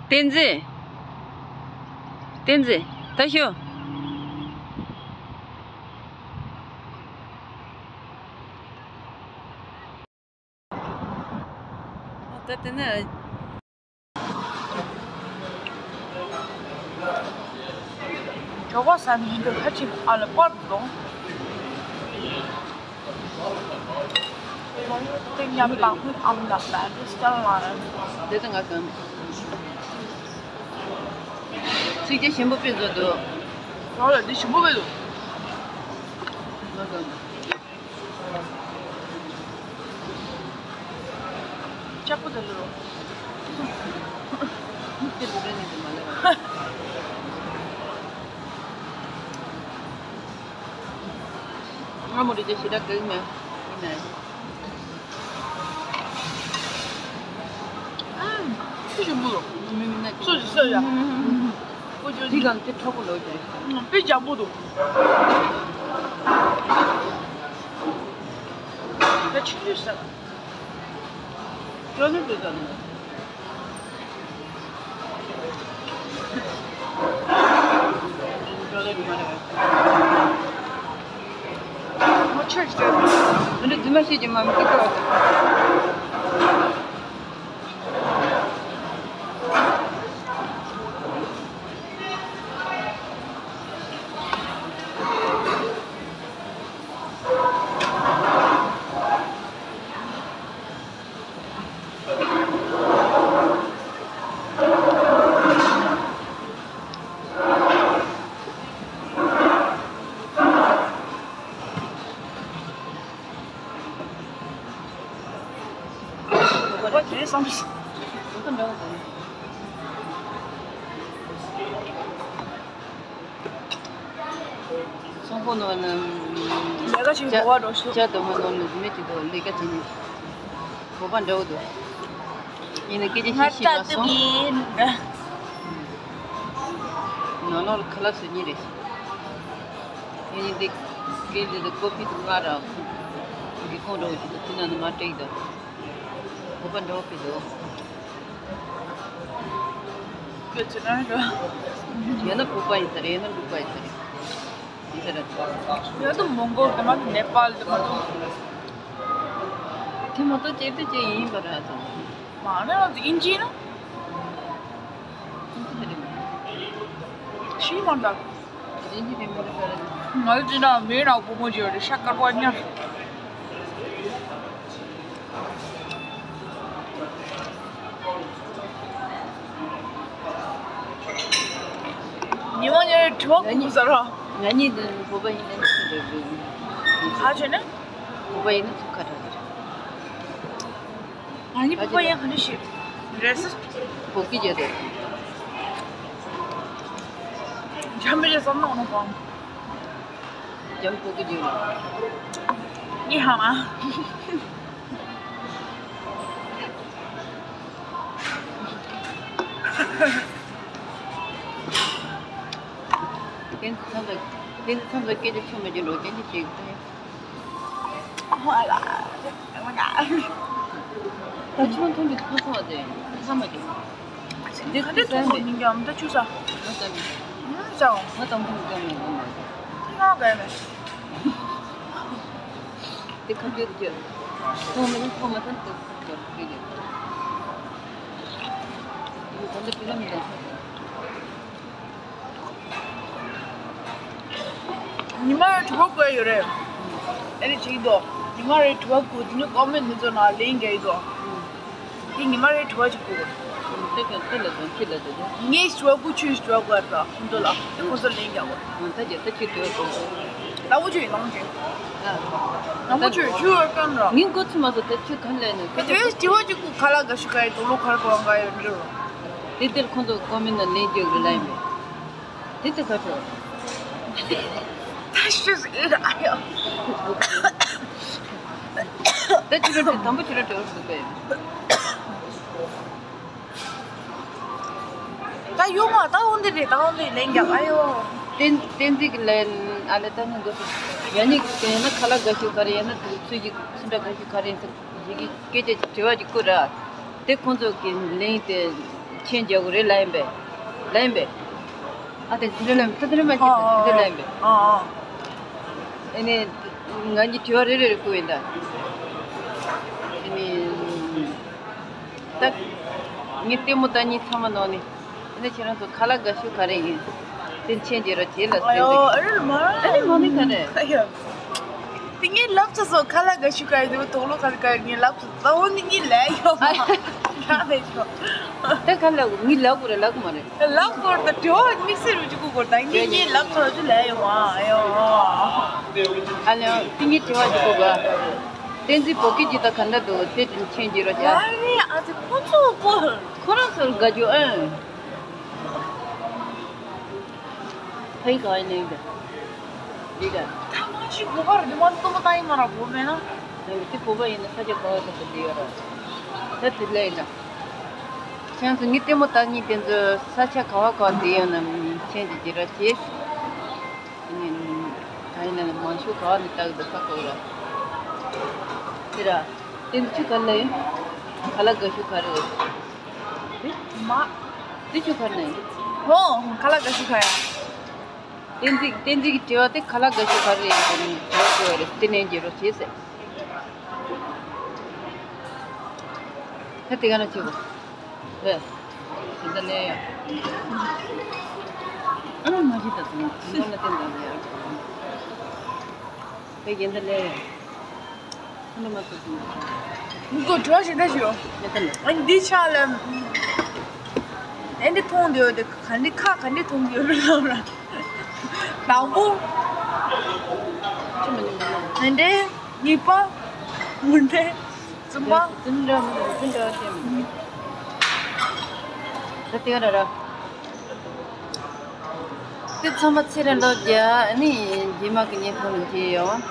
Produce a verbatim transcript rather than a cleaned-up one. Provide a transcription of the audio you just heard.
བསྟན་འཛིན། བསྟན་འཛིན། ད་ཤོག་ད་དེ་ནས། ཇོ་བོ་ས་ནས་འདུག་ཁ་ཆེ་ཨ་ལ་པར་འདུག་དེ་ཉམས་པ་ཁོའི་ཨམ་ལགས་ལ་འདི་སྟར་ལ། དེ་ད་ང་གམ། ཚིག་རྒྱ་ཞིམ་པོ་དཔེ་བཟོ་འདུག་ང་ལ་འདི་ཞིམ་པོ་དཔེ་འདུག་ང་གམ། ལྕགས་པོ་དེ་ལོ། དེ་ལོ་རེ་ནི་དེ་མ་ལེ་བ། ང་མོ་རེ་ཅེ་ཞེ་དྲག་གི་མེད། ཡིན་ནའི། ཨ། ཅི་ཞིམ་པོ་ལོ། མི་མི་ན་ཅི། སོ་ཞིག་སོ་ཡ། ཨོ་ཅོ་ཅི་གང་དེ་ཁྲོ་པོ་ལོ་ཅེ། དཔེ་འཇམ་པོ་འདུག་ད་ཆུ་ཡོད་ས། ཅོ་ནི་དུ་ཙམ་ནི། ཅོ་ལེ་རུ་མ་རེད། ང་ཆོས་ཞིག་རེད། འདི་འདི་མ་ཤེས་ཀྱི་མ་མི་ཀི་ཀོ། སོང་པོ་ནོར་ནི། ལས་ཀ་བྱེད་ཀྱི་འགྲོ་བ་འགྲོ་ཤོག་ཅ་དུ་མ་ནོར་ནི་མི་དེ་དོ་ལས་ཀ་བྱེད་ནི། བོད་པ་འདྲ་བོ་འདུག་ཡིན་ནི་སྐད་ཆ་ཤི་ཤི་མ་སོང་། ང་ལྟ་དུས་ཡིན། ནོར་ནོར་ཁ་ལག་སུ་གཉིས་རེད། ཡིན་ནི་འདི་སྐད་འདི་དུ་ཀོ་ཕི་དུ་ང་ར་ཁུ། འདི་ཁོང་འགྲོ་བོ་ཅིག་དུ་དེ་ན་ནི་མ་སྤྲད་ཀྱི་འདུག་བོད་པ་འདྲ་བོ་ཕི་འདུག་ཁྱོད་ཚོ་ན་ར། ཡང་ན་བོད་པ་ཡིན་ས་རེད། ཡང་ན་འབྲུག་པ་ཡིན་ས་རེད། ཡིན་ས་རེད། ཡང་ན་མོང་གོལ་དེ་མ་གཏོགས་ནེ་པཱལ་དེ་མ་གཏོགས། དེ་མ་གཏོགས་ཅེ་ཏི་ཅེ་ཡིན་པ་ར་ཚོ། མ་ན་ཨིན་ཇི་ན། ཨིན་ཇི་རེད། ཤི་མ་འདྲ། ཨིན་ཇི་རེད་མ་རེད་ས་རེད། ང་ལ་ཅི་ན་མེད་ན་བུ་མོ་ཅིག་ཡོད་རེད། ཤ་དཀར་པོ་ཉར། ཉི་མ་ཉལ་དྲི་བ་ཁུག་ཟེར་རོ། ང་གཉིས་འདི་བོད་པ་ཡིན་ནའི་ཚུར་འགྲོ་དགོས། ག་བྱས་ནས། བོད་པ་ཡིན་ན་ཚུར་ཁ་གྲག་གི་རེད། ང་གཉིས་བོད་པ་ཡིན་ག་འདྲ་ཞིག་རེད་ཟེར། བོད་སྐད་བརྗོད་དེ། འཇམ་པའི་བསམ་ནག་ནོ་གང་། འཇམ་བོད་སྐད་བརྗོད་རེད། ནི་ཧ་མ། དེ་ཚོ་ཚང་མ། དེ་ཚོ་ཚང་མ་སྐད་ཆ་ཆུང་མ་རྒྱུ་འགྲོ་སྐད་ཆ་ཞིག་ད། ཧ་ལ། ད་ཆུང་མཐོན་པོའི་ཐོག་སོང་བ་དེ་ཧ་མ་རྒྱུ། འདི་ག་འདྲ་ཐུག་པ་མི་འགྱམ་ད་ཆུ་ས། ང་ཙམ། ང་ཙམ། ང་དང་པོ་འགྱམ་ཡོང་གི་མ་རེད། ང་ག་ཡ་མེད། དེ་ཁ་བརྗོད་རྒྱུ། ཐོག་མི་རིང་ཐོག་མ་ཐོན་དེ་ཁ་བརྗོད་རྒྱུ། ད་ལྟ་དེ་ལ་མི་འདང་ས། ཉི་མ་རེ་དྲི་བ་བཀོད་ཡོད་རེད། ཨེ་རེད་ཅིག་དོ། ཉི་མ་རེ་དྲི་བ་བཀོད་དེ་ནི་ཀོ་མེན་ནི་ཚོ་ནང་ལན་རྒྱག་ཡོད་དོ། དེ་ཉི་མ་རེ་དྲི་བ་ཅིག་བཀོད་དགོས། དེ་ག་དེ་ལ་དོན་ཁྱེད་ལ་དོན། ངས་དྲི་བ་བཀོད་ཁྱོད་དྲི་བ་བཀོད་ད་ཁོང་ཚོ་ལ་དེ་ཁོང་ཚོ་ལན་རྒྱག་དགོས། ད་རྒྱ་ད་ཁྱེད་དྲི་བ་བཀོད། ལ་བོ་ཆོས་ཡིན་ནམ་ཅིག་ལ་བོ་ཆོས་ཆུ་བ་ཀམ་ར། ངས་འགོ་ཚུགས་མ་སོང་དེ་ཁྱོད་ག་ལས་ནས་དེ་དྲི་བ་ཅིག་བཀོད་ཁ་ལག་ག་ཤུ་ག་ཡི་དུག་ལོ་གར་གོ་འང་ག་ཡོད་འདྲི་རོ། དེ་དེར་ཁོང་ཚོ་ཀོ་མེན་ལ་ལན་རྒྱག་གི་ལན་མེད། དེ་དེ་ཁ་ཕྱོགས། ད་ཤི་ཟེར་ཨེ་ར་ཨ་ཡོ། ད་ཁྱི་རོ་དེ་དང་པོ་ཁྱི་རོ་དེ་འོ་ཟུག་པས། ད་ཡོང་བ་ད་འོ་འདི་རེད། ད་འོ་འདི་ལན་རྒྱག་ཨ་ཡོ། བསྟན་བསྟན་འཛིན་གྱི་ལན་ཨ་ལས་ད་ངས་འགོ་ཚུགས། ཡ་ནི་ཡང་ན་ཁ་ལག་དགའ་ཤོས་ག་རེ་ཡང་ན་དུ་ཚོད་ཀྱི་ཚུན་ད་དགའ་ཤོས་ག་རེ་ཡིན་ཟེར་ཡི་གེ་སྐད་ཆ་དྲི་བ་ཅིག་བསྐུར་ར། དེ་ཁོང་ཚོ་གི་ལན་དེ་ མཆན་རྒྱག་དགོས་རེད་ལབ་ཡིན་པས། ལབ་ཡིན་པས། ཨ་དེ་དེ་འདྲ་ལབ་ད་དེ་འདྲ་མ་བྱེད་ད་དེ་འདྲ་ལབ་ཡིན་པས། ཨ་ཨ། ཨ་ནི་ང་གཉིས་དྲི་བ་རེ་རེ་རེ་བསྐུར་ཡིན་ད། ཨ་ནི་ད་ངའི་ལྟད་མོ་ལྟ་མཁན་ཚང་མ་ནང་ནས། ཨ་ནི་ཁྱེད་རང་ཚོ་ཁ་ལག་དགའ་ཤོས་ག་རེ་ཡིན། དེ་མཆན་རྒྱག་རོགས་བྱེད་ལ་ཨ་ཡོ་ཨ་རེ་ལ་མ། ཨ་ནི་མ་ནི་ག་རེ། ཨ་ཡོ། དེ་ངས་ལབ་ཚར་སོང་། ཁ་ལག་དགའ་ཤོས་ག་རེ་འདུག་དོག་ལོ་ག་རེ་ག་རེ་ངས་ལབ་ཚར་སོང་། ད་འོ་ནི་ངས་ལབ་ཡོད་མ་རེད་ཤོ། ད་ག་ལབ་དགོས། ངས་ལབ་དགོས་རེད་ལབ་དགོས་མ་རེད། ལབ་དགོས་རེད། ད་དྲི་བ་དམིགས་བསལ་རུ་ཅིག་བསྐུར་དགོས་རེད། ད་ངས་ངས་ལབ་ཚར་ཅིག་ལབ་ཡོད་མ་ཨ་ཡོ། ཨ་ལེ་དེ་ངས་དྲི་བ་ཅིག་བསྐུར་ག་བསྟན་འཛིན་བོད་སྐད་ཀྱི་ད་ག་འདྲ་འདུག་དེ་དྲིན་ཆེན་གྱི་རོ་ཅག་ཨ་རེ་ཨ་ཙི་ཁོ་ཚོ་བོ། ཁོ་རང་ཚོར་དགའ་རྒྱུ་ཨེ། ཕ་ཡི་ག་ཡིན་ནའི་འདི། འདི་ག་ཐ་མ་ཞིག་བོད་པ་རེད་མ་གཏོགས་མ་ད་ཡིན་མ་ར་བོད་མེད་ན། ཡང་མི་དེ་བོད་པ་ཡིན་ན་ས་ཆ་ག་བ་ཐོབ་པ་འདི་ཡོད་ར། ད་དེ་ལས་ཡིན་ན། ཁྱེད་ཚོ་ངའི་ལྟད་མོ་ལྟ་མཁན་དེ་ཚོ་ས་ཆ་ག་བ་ག་བ་འདི་ཡོད་ན་མི་ཆེན་གྱི་རྒྱུ་ར་བྱེད། ཨ་ནི་ད་ཡིན་ན་མང་ཤོས་ག་བ་ནས་ལྟ་གི་འདུག་ཧ་གོ་ར། དེ་ར། དེ་ཚོ་ཆུ་ག་ལ་ཡོད། ག་ལ་དགའ་ཤོས་ག་རེ་ཡོད། དེ་མ། དེ་ཆུ་ག་ནས། ཧོ། ག་ལ་དགའ་ཤོས་ག་ཡ། བསྟན་འཛིན་བསྟན་འཛིན་གྱི་དྲི་བ་དེ་ཁ་ལག་དགའ་ཤོས་ག་རེ་ཡིན་དྲི་བ་དྲི་བ་རེད། དེ་ནས་འགྱུར་རོགས་བྱེད་ཟེར། ད་དེ་ག་ན་བྱེད་དགོས། རེད། དེ་འདྲ་ལས་ཡ། ཨ་ནི་མ་བྱེད་ད་དུང་དེ་འདྲ་ལ་བསྟན་འཛིན་ཡ། དེ་ཡིན་ད་ལས་ཡ། ཁོ་འདྲ་མ་བྱེད་དུས། མི་གོ་དྲི་བ་ཞིག་ད་ཞུ། ཡ་ད་ལས། ཨ་ནི་འདི་ཆ་ལ། ཨེ་འདི་མཐོང་འདོད་དེ་ག་འདི་ཁ་ག་འདི་མཐོང་འདོད་རེད་ལབ་ར། དང་པོ། ཅི་མི་འདུག་ཨེ་འདི་གཉིས་པ། མུ་འདི་གསུམ་པ། ཙི་འདྲ་མི་འདུག་ཙི་འདྲ་བཤད་མི་འདུག་ད་དེ་ག་ར་ར། དེ་ཚང་མ་ཚེ་རིང་ལོ་བརྒྱ་ཨ་ནི་རྗེས་མ་གི་ཉིན་ཐོག་ནས་མཇལ་ཡོང་།